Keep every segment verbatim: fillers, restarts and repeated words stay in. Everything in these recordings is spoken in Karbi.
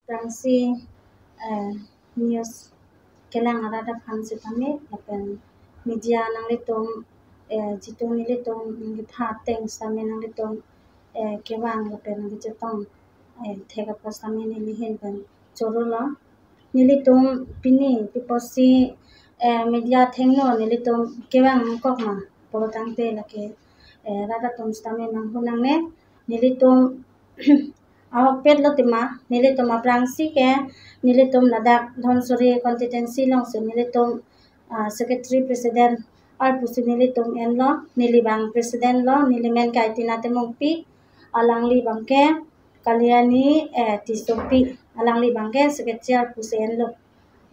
Aphrangsi, eh, news kelang arat aphan sitame, lapen media nanglitum, eh, jitu nelitum nangkethan ateng sitame nanglitum, eh, kevang lapen nangkechetong, eh, thek apot sitame neli ahin pen chorolo. Nelitum pini pi apotsi, eh, media athengno nelitum kevang nangkok ma pulo tangte lake, eh, arat atum sitame manghu nangne. Nelitum ahokpet lo tema, nelitum aphrangsi ke, nelitum ladak Dhansiri constituency alongsi nelitum, ah, secretary president arpu si nelitum enlo, neli abang president lo, neli men ke Aitina Timungpi, alangli abang ke Kalyani, eh, Tissopi, alangli abang ke secretary arpu si enlo.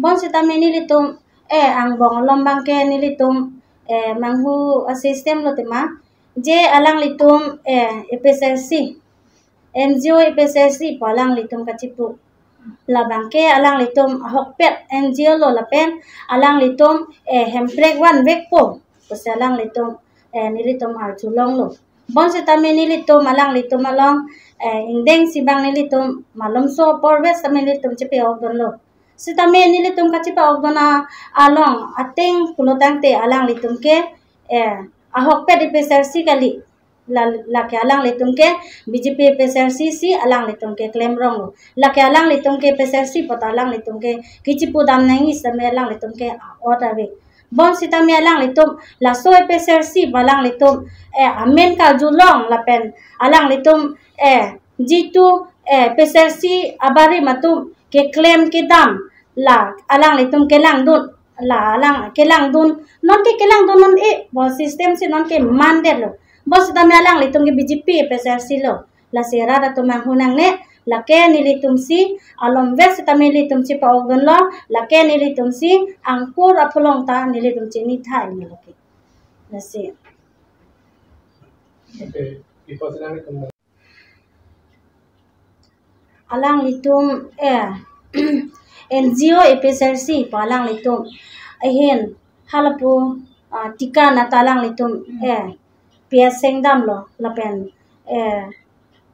Bonsitame nelitum, eh, angbong along abang ke nelitum, eh, manghu a-system lo tema, je alanglitum, eh, A P H L C, N G O A P H L C pu alanglitum kachipu. Labang ke alanglitum ahokpet N G O lo lapen alanglitum, eh, Hemprek vanvekpo pusi alanglitum, eh, nelitum arjulonglo. Bonsitame nelitum alanglitum along, eh, ingdeng si abang nelitum malomso apor vet sitame nelitum chepa-okdunlo. Sitame nelitum kachepa-okdun a-, along ateng pulo tangte alanglitum ke, eh, ahokpet A P H L C kali. La, lake alanglitum ke B J P A P H L C si alanglitum ke klemronglo. Lake alanglitum ke A P H L C apot alanglitum ke kachipudam nangji sitame alanglitum ke a'ot ave. Bonsitame alanglitum laso A P H L C pu alanglitum, eh, amen karjulong lapen alanglitum, eh, jitu, eh, A P H L C abarim atum keklem kedam la alanglitum kelangdun, la alang kelangdun, non ke kelangdun non-e, bon system si non ke mandetlo. Bonsitame alanglitum ke B J P A P H L C lo. Lasi arat atum manghu nangne, lake nelitum si alom vet sitame nelitum chepa-okdunlo, lake nelitum si angkur apholong ta nelitum chini thai ni lake. Lasi. Okay. Ipo sila ni tum- Alanglitum, eh, N G O A P H L C pu alanglitum ahin halapu, ah, tika nata alanglitum, eh, P S sengdamlo lapen, eh,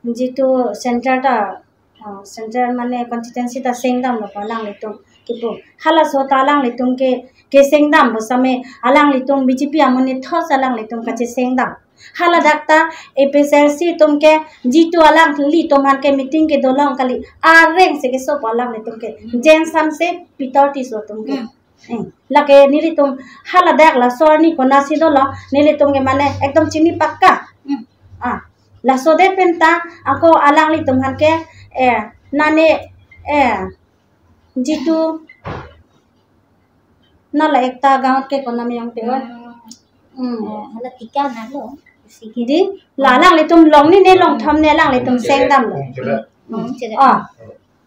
jitu center ta, ah, center mane constituency ta sengdamlo pu alanglitum kipu. Halaso ta alanglitum ke, kesengdam pu sitame alanglitum B J P amonit thos alanglitum kachesengdam. Haladak ta A P H L C atum ke jitu alanglitum aphan ke meeting kedo long kali, areng si keso pu alanglitum ke. Jengsan se Peter Tisso atum ke. Hmm. Eh, lake nelitum haladak laso arni konatsi dolo, nelitum ke mane ekdom chini pakka. Hmm. Ah, laso det pen ta ako alanglitum aphan ke, eh, nane, eh, jitu nala ekta gaon ke konam yang tewan. Hmm. Hmm. Eh, hala tika nalo. Sigi. Di, la alanglitum long ni ne long thom ne alanglitum sengdamlo. Hmm, chere. Ah.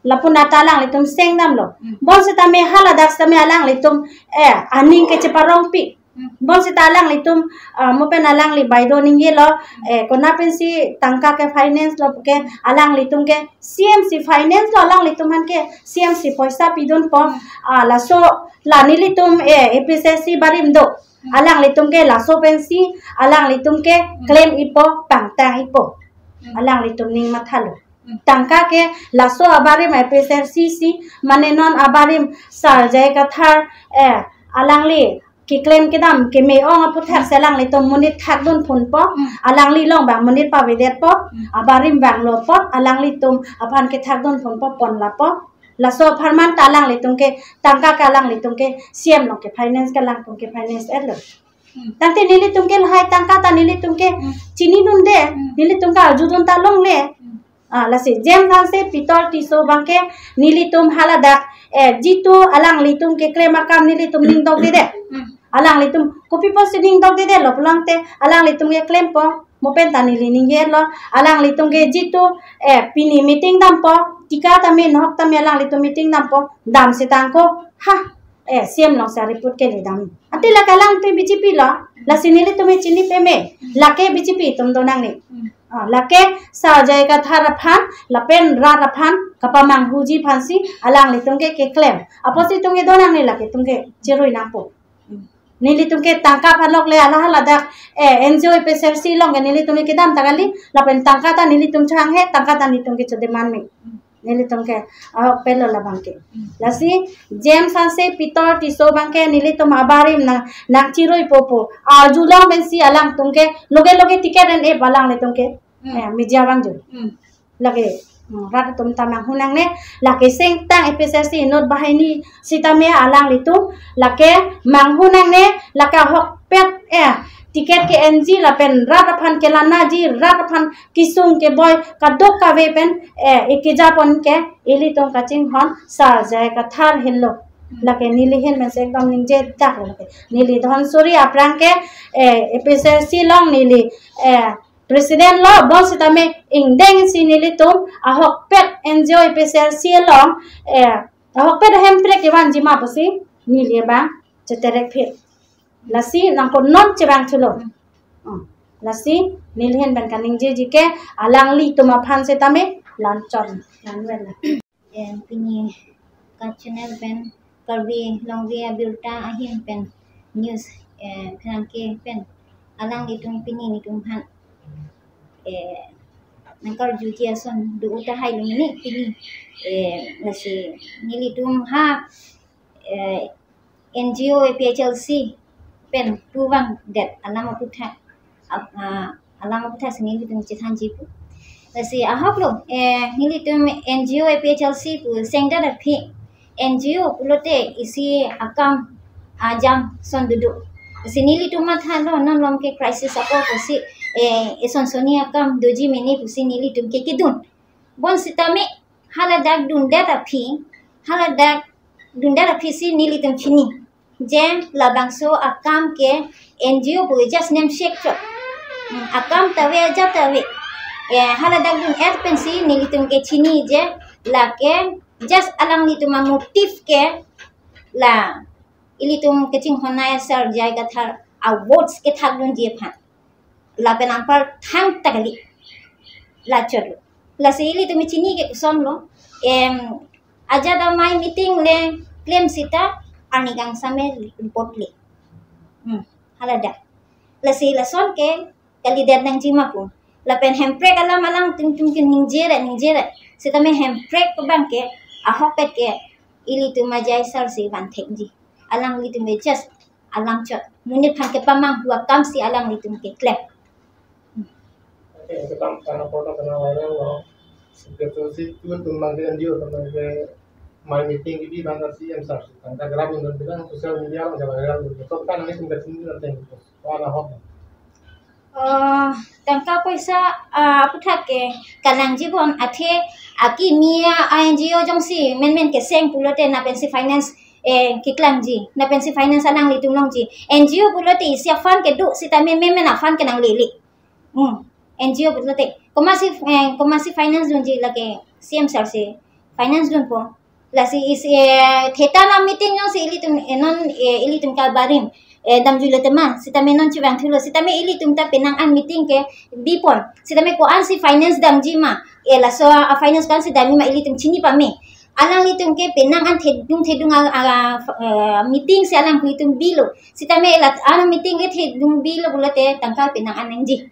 Lapu nata alanglitum sengdamlo. Hmm. Bonsitame haladak sitame alanglitum, eh, aning ke cheparongpi. Hmm. Bonsita alanglitum, ah, mo pen alangli baido ningjelo, eh, konat pensi tangka ke finance lo ke alanglitum ke C M si finance lo alanglitum aphan ke C M si poisa pidunpo, ah, laso la nelitum, eh, A P H L C barim do. Hmm. Alanglitum ke laso pensi alanglitum ke claim ipo, pangtang ipo. Hmm. Alanglitum ning mathalo. Hmm. Tangka ke laso abarim A P H L C si, mane non abarim Sir J I Kathar, eh, alangli keklem kedam keme-ong aputhak si alanglitum monit thakdun phunpo, hmm, alangli along abang monit pavedetpo, hmm, abarim vanglo apot, alanglitum aphan kethakdun phunpo ponlapo. Laso apharman ta alanglitum ke tangka ke alanglitum ke C M along ke finance ke alangtum ke finance etlo. Hmm. Tangte nelitum ke lahai tangka ta nelitum ke, hmm, chinidunde, hmm, nelitum ke arjudun ta longle. Hmm. Ah, lasi jengsan se Peter Tisso abang ke nelitum haladak, eh, jitu alanglitum keklem akam nelitum ningdokdedet. Hmm. Alanglitum kopi apotsi ningdokdedetlo pulo tangte alanglitum keklempo, mo pen ta neli ningjelo, alanglitum ke jitu, eh, pini meeting dampo, tika tame nahok tame alanglitum meeting dampo, dam setang ko, ha, eh, C M along si report kele dam. Ante lake alanglitum B J P lo, lasi nelitum chini peme, lake B J P atum do nangne. Hmm. Ah, lake Sir J I Kathar aphan, lapen rat aphan, kapamanghuji aphansi, alanglitum ke keklem. Apotsi itum ke do nangne, lake itum ke cherui nangpo. Hmm. Nelitum ke tangka aphan lok le hala haladak, eh, N G O A P H L C along ke nelitum ke kedam ta kali, lapen tangka ta nelitum chehanghe, tangka ta nelitum ke chodemand me. Hmm. Nelitum ke ahokpet lo labang ke. Lasi James Hanse, Peter Tisso abang ke nelitum abarim nang nangchirui popo. Arjulong pensi alangtum ke loge loge ticket en-e alanglitum ke. Hmm. Eh, media abang jo. Hmm. Lake, hmm, rat atum ta manghu nangne, lake sengtang A P H L C inut banghini sitame alanglitum, lake manghu nangne, lake ahokpet, eh, ticket ke-enji lapen rat aphan kelanaji, rat aphan kesung keboi, kadokave pen, eh, ekejapon ke, ilitum kachinghon, Sir J I Kathar henlo. Lake neli ahin pensi ekdom ningjedak lo lake. Neli Dhansiri aphrang ke, eh, A P H L C along neli, eh, president lo, bonsitame ingdeng si nelitum ahokpet N G O A P H L C along, eh, ahokpet ahemprek kevanji ma pusi neli abang cheterek phir. Lasi nangkonon chevang thulo. Hmm. Lasi neli ahin pen kaningjeji ke alanglitum aphan sitame lanchon, lanvela. Eh, pini ka channel pen Karbi Longri Abirta ahin pen news, eh, pherangke pen alanglitum pini nelitum aphan, eh, nangkarjuji ason do tahai lo mini pini, eh, lasi nelitum ha, eh, N G O A P H L C pen puvangdet alam aputhak, ap-, ah, alam aputhak si nelitum chethanji pu. Lasi ahok lo, eh, nelitum N G O A P H L C pu sengdet aphi N G O pulote isi akam ajam ason dodo. Lasi nelitum matha lo non malom ke crisis apor pusi, eh, eson sonni akam doji mene pusi nelitum ke kedun. Bonsitame haladak dundet aphi, haladak dundet aphi si nelitum chini. Je labangso akam ke N G O pu just name shek chot. Hmm, akam ta ave, ajat ta ave. Eh, haladak dun-et pensi nelitum ke chini je lake just alanglitum amotive ke la ilitum kachinghon nai Sir J I Kathar a-votes kethak dunji aphan. Lapen anpar thangta kali. Lachot lo. Lasi ilitum chini ke koson lo. Em, ajat amei meeting le klem sita arni kangsam me report le. Hmm, haladak. Lasi lason ke kalidet nangji ma pu. Lapen hemprek alam alangtum tum ke ningjedet, ningjedet. Sitame hemprek abang ke, ahokpet ke, ilitum ajai sar si van thekji. Alanglitum just alam chot. Monit aphan kepamanghu akam si alanglitum keklem. Oke, kita karena foto kena viral lo. Secretary si tu teman ke N G O teman ke my meeting di mana C M sar. Tangka gerak dengan bilang sosial media lo, jangan viral lo. So kan ini singkat sini nanti. Wala hok. Eh, tangka poisa, eh, aputhak ke kanangji bon athe akimi a-N G O jongsi menmen keseng pulote lapensi finance, eh, keklangji, lapensi finance alanglitum longji. N G O pulote isi a-fund kedo sitame menmen a-fund ke nanglele. Hmm. N G O pulote komatsi, eh, komatsi finance dunji lake C M sar si finance dunpo. Lasi isi, eh, theta na meeting jongsi ilitum, eh, non, eh, ilitum kabarim, eh, damjui le tema, sitame non chevang thulo, sitame ilitum ta penang an meeting ke bipon, sitame ko-ansi finance damji ma, eh, laso a-finance ko-ansi damji ma ilitum chini pame. Alanglitum ke penang an thedung thedung a, a, eh, meeting si alanglitum bilo, sitame la an meeting ke thedung bilo pulote tangka penang an nangji.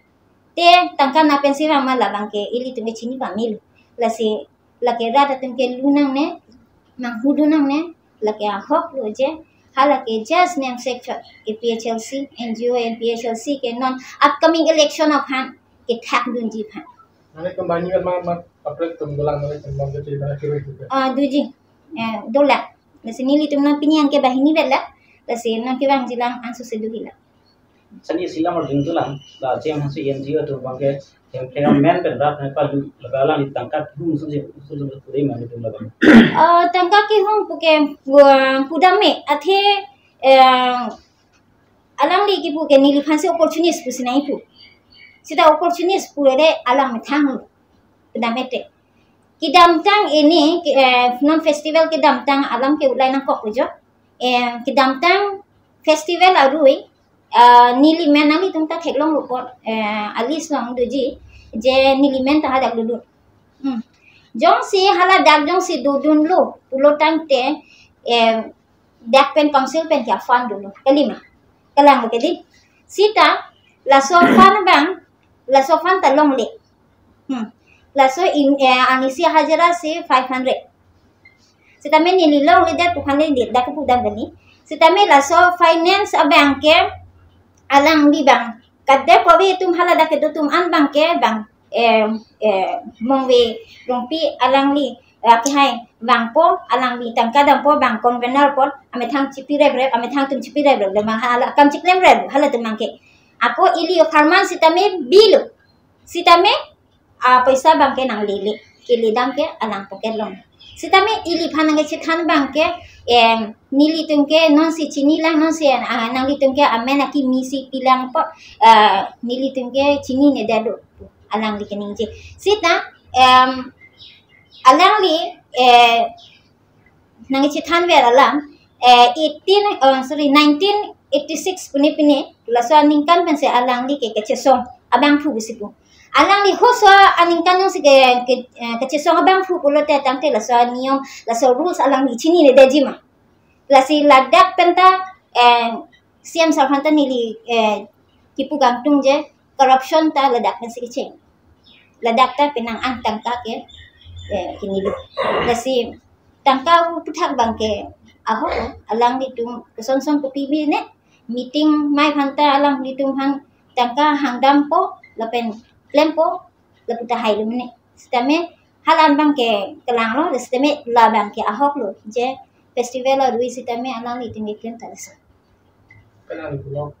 Te tangka lapensi vang ma labang ke ilitum ke chini pamelo. Lasi lake rat atum ke lu nangne, manghu dun nangne, lake ahok lo je, halake just name shek chot, A P H L C, N G O A P H L C ke non upcoming election aphan kethak dunji aphan. Mane kembali kan ma, ma, kaprek tum dolang mane kembali ke ciri mana kiri gitu. Ah, doji. Eh, dolang. Lasi nelitum non pini an ke banghini vet la. Lasi non kevangji lang anso si do hila. Sani silam arjun tulang, la C M Hanse N G O atum abang ke, yang kena men pen rat na palu, la alang di tangka hung sung sung sung sung sung sung man itu labang. Eh, tangka kehung pu ke, wah, pudam me, athe, eh, alangli kepu ke neliphan si opportunist pusi nangpu. Sita opportunist pu le alang methang pudam me te. Kedamtang ini, ke, eh, non festival kedamtang alam ke ulai nangkok ujo. Eh, kedamtang festival arui, eh, neli men nanglitum ta theklonglo apot, eh, a-list along doji, je neli men ta hadak dodun. Hmm. Jongsi haladak jongsi dodunlo pulo tangte, eh, dak pen council pen ke a-fund dolo. Kali ma? Kalang lo kali. Sita, laso a-fund abang, laso a-fund ta longle. Hmm. Laso in, eh, arnisi hajira si five hundred. Sitame neli longledet pu aphan neli dak kepudam kali. Sitame laso finance abang ke alangli abang, kadokave atum haladak kedo atum an abang ke abang, eh, eh, Mongve Rongpi alangli, eh, kehai vangpo, alangli tangka dampo, abang convener po, amethang chipi reprep, amethang atum chipi reprep, abang hala akam chiklem rep, halatum abang ke. Ako ili apharman sitame bilo. Sitame, ah, paisa abang ke nanglele, keledam ke alang pocket along. Sitame ili aphan nangkachethan abang ke, em, nelitum ke nonsi chinilang, nonsi, ah, nanglitum ke amen akimi si pilangpo, ah, nelitum ke chininedetlo, alangli keningje. Sita, em, alangli, eh, nangkachethanver alam, eh, eighteen, oh, sorry, nineteen eighty-six pune pine, laso aningkan pensi alangli ke kachesong abangphu pusi pu. Alangli halaso aningkan jongsi ke, ke, eh, kachesong abangphu pulote tangte laso aniyom, laso rules alangli chininedetji ma. Lasi ladak penta, eh, C M sir aphan ta neli, eh, kipu kangtung je, corruption ta ladak pensi kecheng. Ladak ta penang an tangka ke, eh, kinilo. Lasi tangka aputhak abang ke ahok, alanglitum kosonson kopi mene, meeting mai aphan ta alanglitum aphan tangka hangdampo, lapen klempo, lapu ta hailo mene. Sitame hala abang ke kelanglo, sitame la abang ke ahoklo, je festival arui sitame alanglitum keklem ta laso. Kalang di pulo.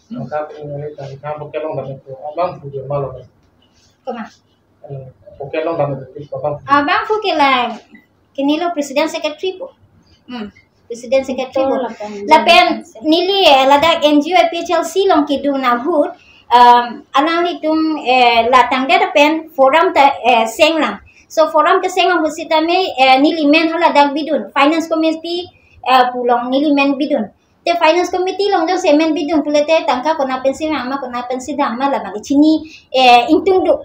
Hmm. Angka pini ngali tangka pocket along dam itu abangphu dia malo. Koma. Eh, pocket along dam itu abangphu. Abangphu ke la, kinilo president secretary po. Hmm. President secretary po. Lapen neli, eh, ladak N G O A P H L C along kedun ahut, um, alanglitum, eh, la tangdet lapen forum ta, eh, senglang. So forum ta senglang ahut sitame, eh, neli men haladak bidun. Finance committee, eh, pu along neli men bidun. Te finance committee along jongsi men bidun pulote tangka kona pensi vang ma, kona pensi dam ma labang ke chini, eh, ingtungduk.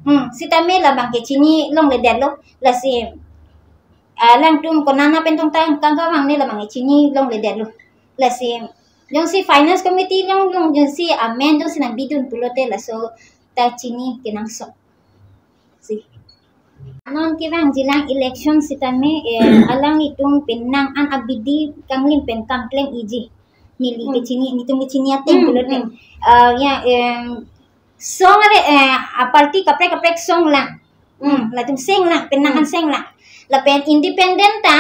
Hmm, sitame labang ke chini longledetlo. Lasi, ah, alangtum kona na pen tong tang tangka vangne labang ke chini longledetlo. Lasi jongsi finance committee along, along jongsi amen jongsi nangbidun pulote laso ta chini kenangsot. Si. Non kevangjilang election sitame, eh, alanglitum penang an abidi kanglim pen kam klem-iji. Neli Hmm. kechini, nelitum kechini ateng Hmm, pulote. Hmm. Ah, ya, em, song are, eh, a party kaprek kaprek senglang. Hmm. Hmm, latum senglang, penang an Hmm. senglang. Lapen independent ta,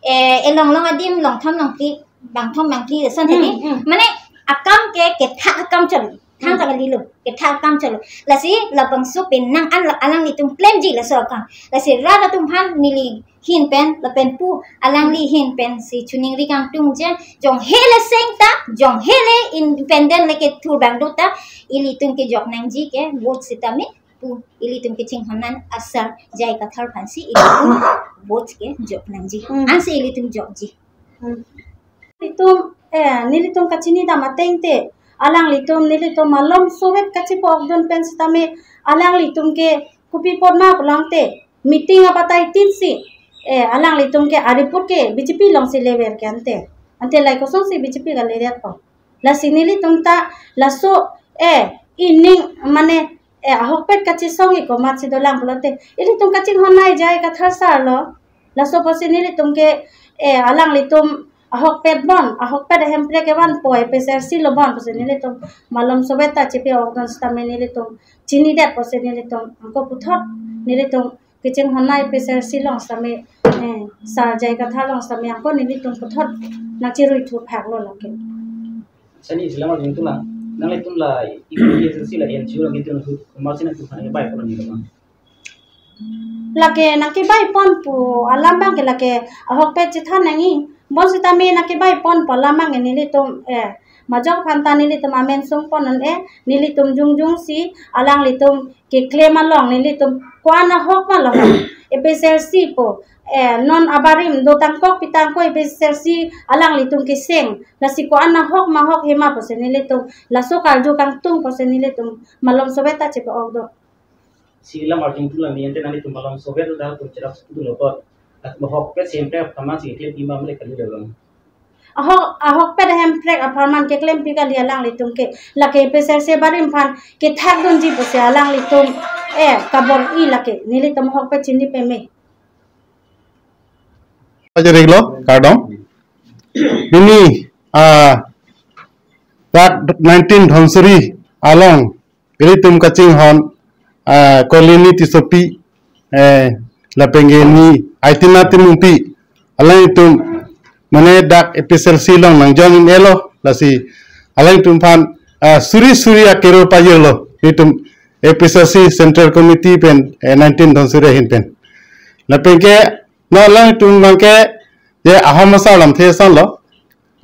eh, elong long adim longthom longkli, bangthom bangkli, lason Hmm, tadi. Hmm. Mane akam ke kethak akam cholo. Thang Hmm. ta kalilo, kethak akam cholo. Lasi labangso penang an la-, alanglitum klemji laso akam. Lasi rat atum aphan neli ahin pen, lapen pu alangli ahin pensi choningri kangtung je, jong hele seng ta, jong hele independent le kethur abang do ta, ilitum kejok nangji ke vote sitame pu ilitum kachinghon an asar J I Kathar aphansi ilitum vote kejok nangji. Hmm. Ansi ilitum jokji. Hmm. Itum, eh, nelitum kachini dam ateng te, alanglitum, nelitum malom sovet kachipo-okdun pen sitame, alanglitum ke kopi apot ma pulang te, meeting apatai tin si, eh, alanglitum ke a-report ke B J P alongsi lever ke ante. Ante lahai kosonsi B J P kaledet po. Lasi nelitum ta laso, eh, ining mane, eh, ahokpet kachesong-ik komatsi dolang pulote, ilitum kachinghon nai J I Kathar sir lo. Laso apotsi nelitum ke, eh, alanglitum ahokpet bon, ahokpet ahemprek kevan po, A P H L C lo bon pusi nelitum malom sovet ta chipi-okdun sitame nelitum chinidet pusi nelitum ako puthot nelitum kachinghon nai A P H L C along sitame, eh, sir J I Kathar along sitame ako nelitum puthot nangchirui thuphak lo lake. Sani jilang arjung tulang. Nanglitum la A P H L C la N G O la gitu na hu, kemar sina tuhan ke bai pon ni lo. Lake nangkebai pon pu alam abang ke lake ahokpet chethan nangji. Bonsitame nangkebai pon pu alam abang ke nelitum, eh, majok aphan ta nelitum amen sung pon non, eh, nelitum jongjong si alanglitum keklem along nelitum ko-an ahok ma lo. A P H L C po, eh, non abarim do tangkok pitangkok A P H L C alanglitum keseng. Lasi ko-an ahok ma ahok hema pusi nelitum laso karju kangtung pusi nelitum malom sovet ta chipi-okdun. Si lam arjung tulang ni ante nanglitum malom sovet ta tum cherak sutu lo pot. Ahokpet sempre apharman si klem pima mele kali dalam. Ahok, ahokpet ahemprek apharman keklempi kali alanglitum ke. Lake A P H L C barim aphan kethakdunji pusi alanglitum Eh, kabor-i lake, nelitum ahok pen chini peme. Pajirlo, kardom. Pini, ah, dak nineteen Dhansiri along, ilitum kachinghon, ah, Kalyani Tissopi, eh, lapen ke ni Aitina Timungpi, alangtum mane dak A P H L C along nang join un-elo, lasi alangtum aphan, ah, suri suri akero pajirlo, ilitum A P H L C Central Committee pen, eh, nineteen Dhansiri ahin pen. Lapen ke, non alangtum abang ke, je Ahom asar lamthe ason lo,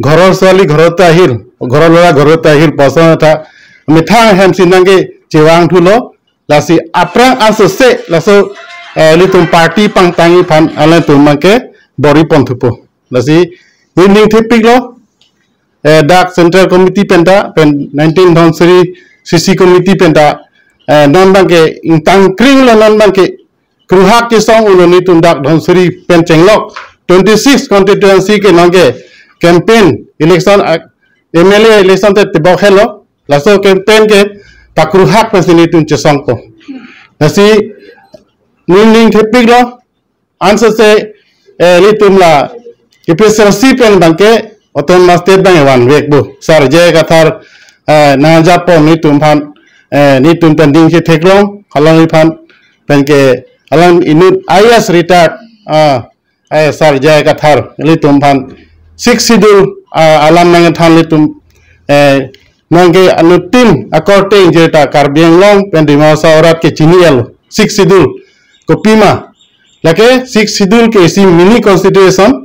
ঘৰৰ ছোৱালী ঘৰতে আহিল, ঘৰৰ ল'ৰা ঘৰতে Ahil, pu ason athak methang hem si nangkechevang thulo, lasi aphrang ansose, laso, eh, ilitum party pangtangji aphan alangtum abang ke bor-i pon thupo. Lasi, neli ning thepiklo, eh, dak Central Committee penta, pen nineteen Dhansiri C C Committee penta, eh, non abang ke ingtang kringlo, non abang ke kruhak kesong unlo, nelitum dak Dhansiri pen chenglok twenty-six constituency ke nangke campaign election, ah, M L A election te tebok henlo, laso campaign ke pakruhak pensi nelitum chesongpo. Lasi neli ning thepiklo, ansose, eh, nelitum la A P H L C pen abang ke Autonomous State abang vanvekpo. Sar J I Kathar, eh, nangjapo nelitum aphan, eh, nelitum pen dingsi theklong, alangliphan pen ke alang inut I A S retired, ah, eh, Sar J I Kathar, nelitum aphan Sixth Schedule, ah, alam nangthan nelitum, eh, nangke anuttin akorte ingjeta Karbi Anglong pen Dima Hasao arat ke chini-elo. Sixth Schedule kopima? Lake Sixth Schedule ke isi mini constitution,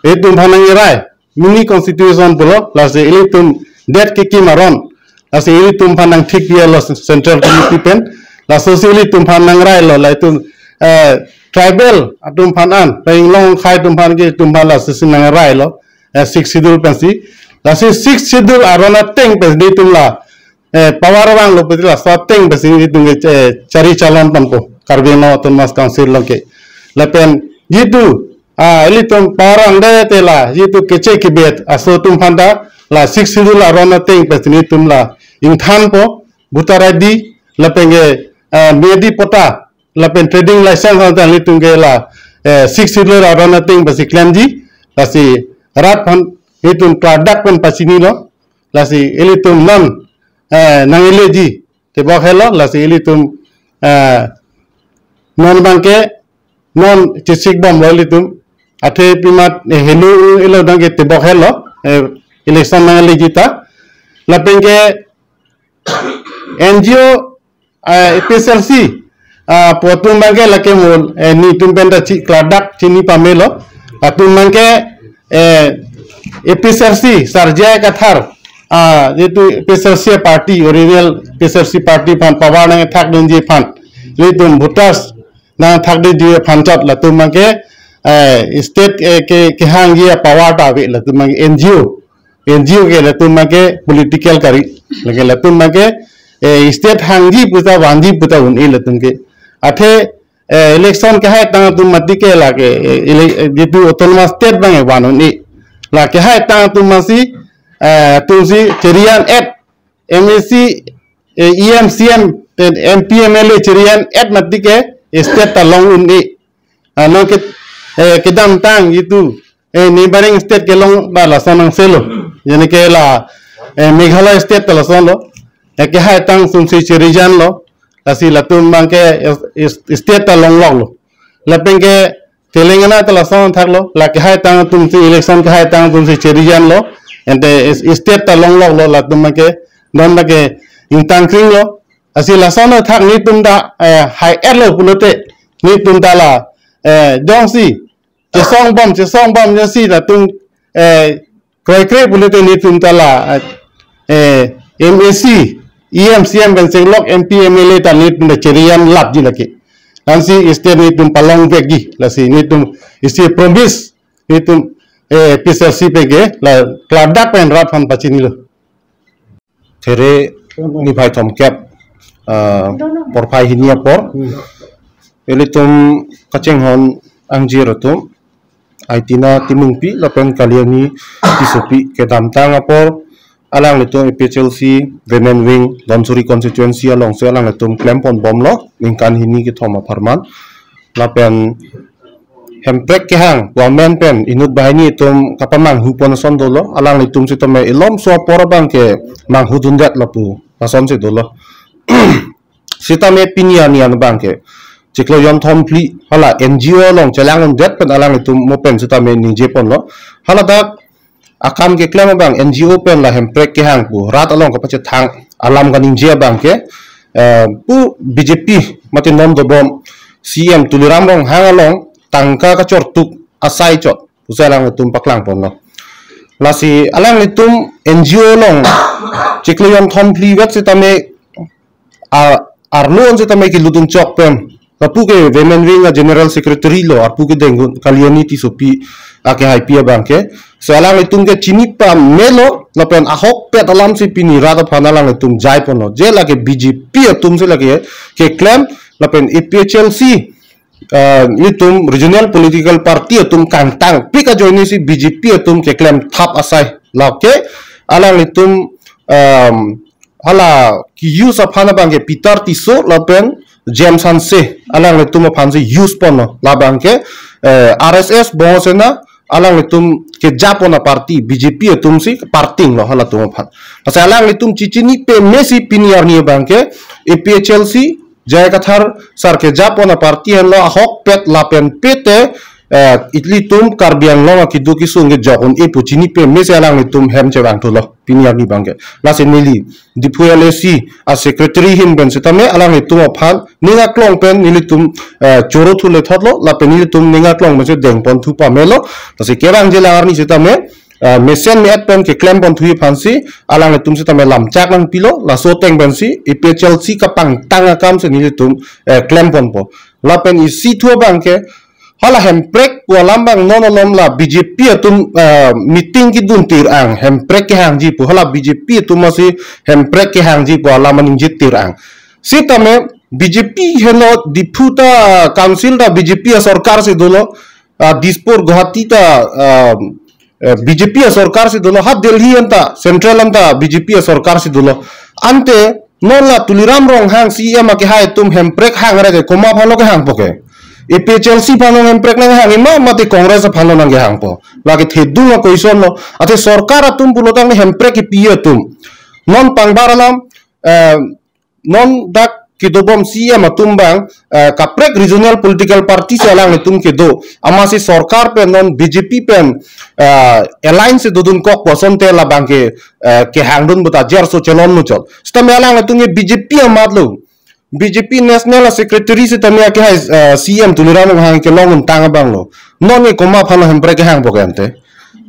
ilitum aphan nangrai, mini constitution pulo, lasi ilitum det kekim aron, lasi ilitum aphan nangthik pi-elo Central Committee pen, lasosi ilitum aphan nangrailo, la itum, eh, tribal atum aphan an, la inglong khai atum aphan ke itum aphan lasi si nangrailo, eh, Sixth Schedule pensi, lasi Sixth Schedule aron ateng pensi itum la, eh, power vanglo pusi laso ateng pensi itum ke, eh, chari chalon ponpo Karbi Anglong Autonomous Council along ke. Lapen jitu, ah, ilitum power vangdet te la jitu keche kebet aso atum aphan ta la Sixth Schedule aron ateng pensi itum la ingthanpo, voter I D, lapen ke, eh, medi patta, lapen trading license anta nelitum ke la, eh, Sixth Schedule aron ateng pensi klemji, lasi rat aphan nelitum klardak pen pachinilo, lasi ilitum non, eh, nang-eleji tebok henlo, lasi ilitum, eh, non abang ke non chesik bomlo ilitum, athe pima, eh, helo elo abang ke tebok henlo, eh, election nang-eleji ta, lapen ke N G O, eh, A P H L C, ah, pu atum abang ke lake mo, eh, nelitum pen ta chi klardak chini pamelo. Atum abang ke, eh, A P H L C, Sar J I Kathar, ah, jitu A P H L C party, original A P H L C party aphan power nangthakdunji aphan, nelitum voters nangthakdunji aphan chot latum abang ke, eh, state, eh, ke, kehangji apower ta ave, latum abang ke N G O. N G O ke latum abang ke political kari. Lake latum abang ke, eh, state hangji pu ta vanji pu ta un-e latum ke. Athe, eh, election kehaitang atum mati ke lake, eh, ele-, eh, jitu Autonomous State abang ke van un-e. La kehaitang atum masi, eh, atumsi cherian et M A C, eh, E M, C M, te M P, M L A cherian et mati ke, eh, state ta long un-e. Ah, non ke, eh, kedamtang jitu, eh, neighboring state kelong ta lason nangselo. Jene ke la, eh, Meghalaya state ta lasonlo. Eh, kehaitang atumsi cherianlo. Lasi latum abang ke, eh, is-, state ta longloklo. Lapen ke Telangana ta lason thaklo. La kehaitang atumsi election kehaitang atumsi cherianlo. Ante is-, state ta longloklo latum abang ke. Non abang ke ingtang kringlo. Lasi lason athak nelitum ta, eh, hai-etlo pulote nelitum ta la, eh, jongsi chesong bom, chesong bom jongsi latum, eh, kroikre pulote nelitum ta la, eh, M A C, E M, C M pen chenglok M P, M L A ta nelitum ta cherian lapji lake. Ansi state nelitum palongvekji, lasi nelitum isi promise nelitum, eh, A P H L C pen ke la klardak pen rat aphan pachinilo. There niphai thomkep, ah, porphai hini apor. Ilitum kachinghon ingjir atum, Aitina Timungpi lapen Kalyani Tissopi kedamtang apor, alanglitum A P H L C Women Wing Dhansiri constituency alongsi alanglitum klempon bomlo ningkan hini kethom apharman. Lapen Hemprek kehang pu amen pen inut banghini atum kapamanghu pon ason dolo, alanglitum sitame ilomso apor abangke manghudundet lapu asonsi dolo. Sitame pini arni abangke chiklo jonthom phli hala N G O along chelangdundet pen alanglitum mo pen sitame ningje ponlo. Hala dak akam keklem abang N G O pen la Hemprek kehang pu rat along kapachethang alam kaningje abangke, eh, pu B J P mate non dobom C M Tuliram Ronghang along tangka kachortuk asai chot pusi alanglitum paklang ponlo. Lasi alanglitum N G O along chiklo jonthom phli vet sitame a arlo-an sitame kelutdun chok pen, lapu ke Women Wing a General Secretary lo, arpu kedeng Kalyani Tissopi akehaipi abangke. Si alanglitum ke chini pamelo, lapen ahokpet alamsi pini rat aphan alanglitum jai ponlo. Je lake B J P atumsi lake keklem, lapen A P H L C, ah, nelitum regional political party atum kangtangpik ajoinesi B J P atum keklem thap asai. Lake alanglitum, um, hala ke-use aphan abangke Peter Tisso lapen James Hanse alanglitum aphansi use ponlo. Labangke, eh, R S S Bongo Sena alanglitum keja pon aparty B J P atumsi parting lo halatum aphan. Lasi alanglitum chechini pamesi pini arni abangke A P H L C J I Kathar sir keja pon aparty henlo, ahokpet lapen pete, eh, ilitum Karbi Anglong akeduk kesung kejok un-e pu chini pamesi alanglitum hem chevangthulo pini arni abangke. Lasi neli Diphu L A C a secretary ahin pen sitame alanglitum aphan ning aklong pen nelitum, eh, choro thule thotlo, lapen nelitum ning aklong pensi dengponthu pamelo. Lasi kevangji lang arni sitame, eh, mesen me-et pen keklem ponthu aphansi alanglitum sitame lamchak nangpilo, laso ateng pensi A P H L C kapangtang akamsi nelitum, eh, klem ponpo. Lapen isi thu abangke, hala Hemprek pu alam abang non alom la B J P atum, eh, meeting kedun tir ang, Hemprek kehangji pu, hala B J P atum asi Hemprek kehangji pu alam aningje tir ang. Sitame B J P henlo Diphu ta council ta B J P asorkarsi dolo, ah, Dispur Guwahati ta, ah, eh, B J P asorkarsi dolo, ha Delhi anta, Central anta B J P asorkarsi dolo. Ante non la Tuliram Ronghang C M akehai atum Hemprek hangre ke komat aphanlo kehangpo ke? A P H L C aphan Hemprek nanghangji ma, mate Congress aphanlo nangkehangpo? Lake thedung a-question lo. Athe sorkar atum pulotangte Hemprek kepi atum. Non pangbar alam, eh, non dak kedobom C M atum abang, eh, kaprek regional political party si alanglitum kedo. Amatsi sorkar pen non B J P pen, eh, alliance si dodunkok pu asonte labangke, eh, kehangdun puta jerso chelon muchot. Sitame alanglitum ke B J P amat lo. B J P National Secretary sitame akehai, eh, C M Tuliram Ronghang kelong untang abang lo. Non ke komat aphanlo Hemprek kehangpo ke ante?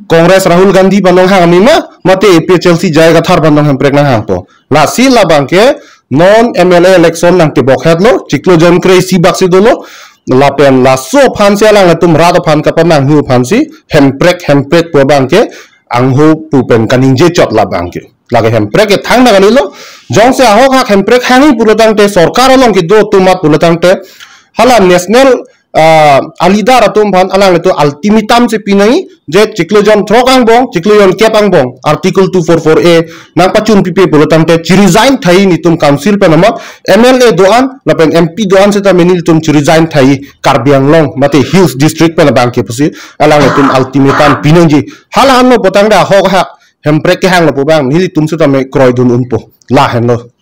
Congress Rahul Gandhi aphan nanghangji ma, mate A P H L C J I Kathar aphan Hemprek nanghangpo? Lasi labangke non M L A election nangtebok hetlo, chiklo jon kre-isi baksi dolo, lapen laso aphansi alanglitum rat aphan kapamanghu aphansi Hemprek, Hemprek pu abangke angho pu pen kaningje chot labangke. Lake Hemprek ke thangta kalilo, jongsi ahok hak Hemprek hangji pulotangte, sorkar along kedo atum amat pulotangte, hala national, ah, a-leader atum aphan alanglitum ultimatum si pinangji, je chiklo jon throk angbong, chiklo jon kep angbong, Article two four four A nangpachun pipe pulotangte, chi-resign tha-i nelitum council pen amat, M L A do-an, lapen M P do-an sitame nelitum chi-resign tha-i Karbi Anglong, mate Hills District pen abangke pusi, alanglitum ultimatum pinangji. Hala anlo pulotangte ahok hak Hemprek kehanglo pu abang nelitum sitame kroidun unpo. Lahenlo.